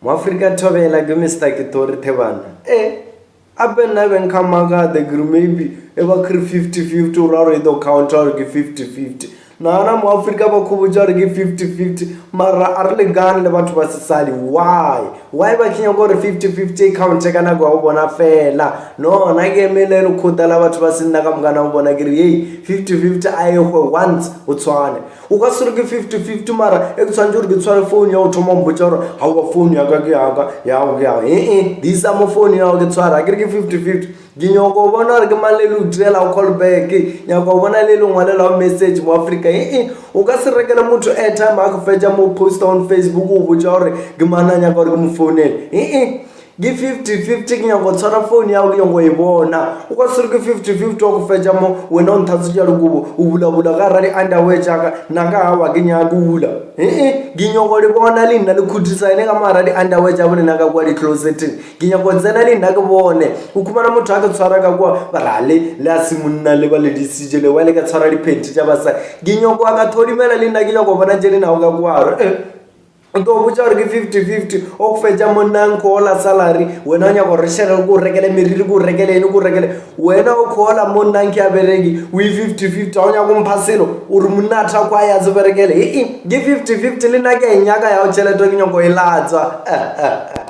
Moafrika Thobela ke Mister Ketori Thebana. E, ape nna be nkha makade ke re maybe e ba kere 50-50 o ra gore e tlo counta gore ke 50-50. Nagana moafrika ba khobotša gore ke 50-50 mara a re lekane le batho ba sesadi. Why? Why ba ke nyaka gore 50-50 e counte ka nako ya go bona fela? No, na ke emele lekgotla la batho ba senna ka mokana go bona ke re hei 50-50 a e hwe once o tshwane. O ka se re ke 50-50 mara e ke tshwanetse gore ke tshware phone ya go thoma mpotša gore gaowa phone ya ka ke yaka yago ke yago ee disa mo phone ya go ke tshwara ke re ke 50-50 ke nyako go bona gore ke mang le le o direlago call back nyako go bona le le ngwalelago message mo Afrika ee o ka se rekele motho airtime a go fetša mo poster on Facebook o botša gore ke mang a nyaka gore ke mo founele ee ke 50-50 ke nyako go tshwara phone ya gago ke nyako go e bona o ka se re ke 50-50 wa go fetša mo wena o nthatswetša dikobo o bulabula ka gara di-underwear tša ka nna ka awa ke nyake bula ee ke nyako le bona le nna le khuthisane ka mogara di-underwear tša bolena ka kua di-closeteng ke nyako tsena le nna ke bone o khumana motho a ke tshwara ka kua ba ra le le a se monna le ba le disije le wa le ka tshwara diphenti tša basadi ke nyako a ka thodimela le nna ke nyako bona tše le nago ka kua eh. O tlo botša gore ke 50-50 o go fetša monna nkhola salary wena o nyaka gore šege ko rekele meriri ko rekele ene ko rekele wena o khola monna nke a bereke o e 50-50 ga o nyaka mpha selo o re monna a thako a ya se berekele ee ke 50-50 le nna ke e nyaka ya go tšhelete ke nyako e latswa.